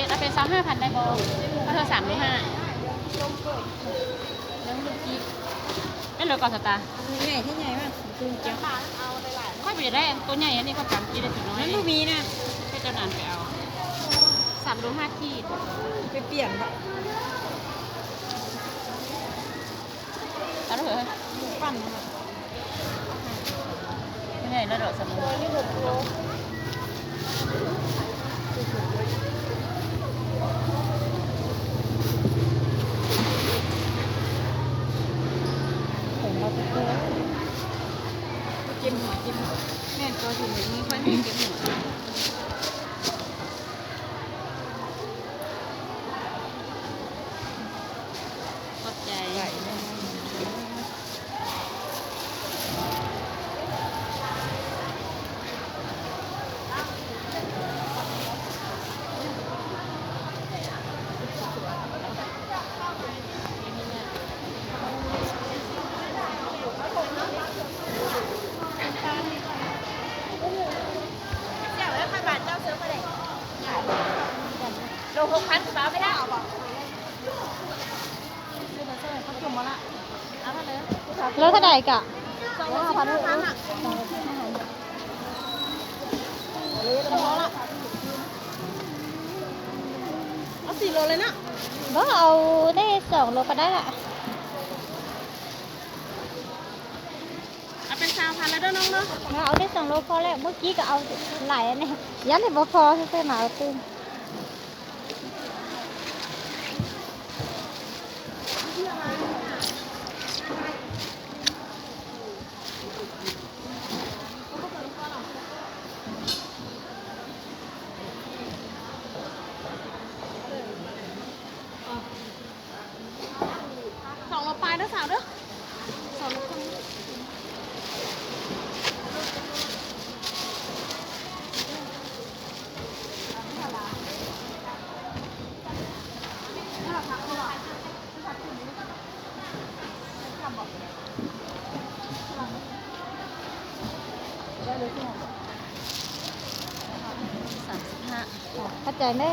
ເອົາເປັນຊາວຫ້າພັນໄດ້ບໍ່? ເອົາເທົ່າສາມໂລຫ້າ ເລື່ອງລູກຈີບ. ແມ່ນເລີຍກ່ອນສະຕາ ໃຫຍ່ແທ້ໃຫຍ່ມາກ ຄືຈັງ ຂ້ອຍບໍ່ຢາກໄດ້ໂຕໃຫຍ່ ອັນນີ້ຂ້ອຍກຳກິນໄດ້ໂຕນ້ອຍ ມັນບໍ່ມີນະ ໃຫ້ເຈົ້ານານໄປເອົາ ສາມໂລຫ້າຂີດ ໄປປ່ຽນເບາະ. ເອົາເດີ ປັ່ນ ໃຫຍ່ລະດອກສະໂມ ເຈັບຫົວ ເຈັບຫົວ ແມ່ນ ຕົວຢູ່ໃນມືຂ້ອຍແຮງເຈັບຫົວ. ຂອບໃຈ. ໂລຫົກພັນ ຄືວ່າເອົາໄປແລ້ວ ເອົາບໍ່? ໂລເທົ່າໃດກະ? ເອົາສີ່ໂລເລີຍເນາະ. ບໍ່ ເອົາໄດ້ສອງໂລກະໄດ້ລະ. ເອົາເປັນຊາວພັນລະເດີນ້ອງເດີ. ເອົາໄດ້ສອງໂລພໍແລ້ວ ມື້ກີ້ກະເອົາຫຼາຍອັນນີ້ ຢ້ານຊິບໍ່ພໍ ເຊື່ອມາເອົາຕື່ມ. ສອງໂລປາຍເດີສາວເດີ. ສາມສິບຫ້າ ຂອບໃຈເດີ.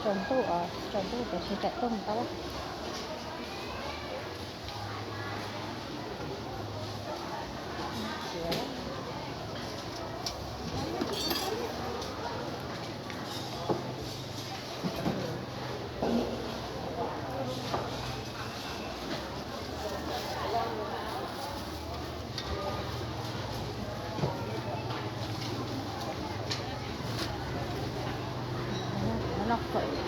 Contoh, ah, contoh kasi tak tahu entah lah. ແລ້ວເນາະ ຂ້ອຍ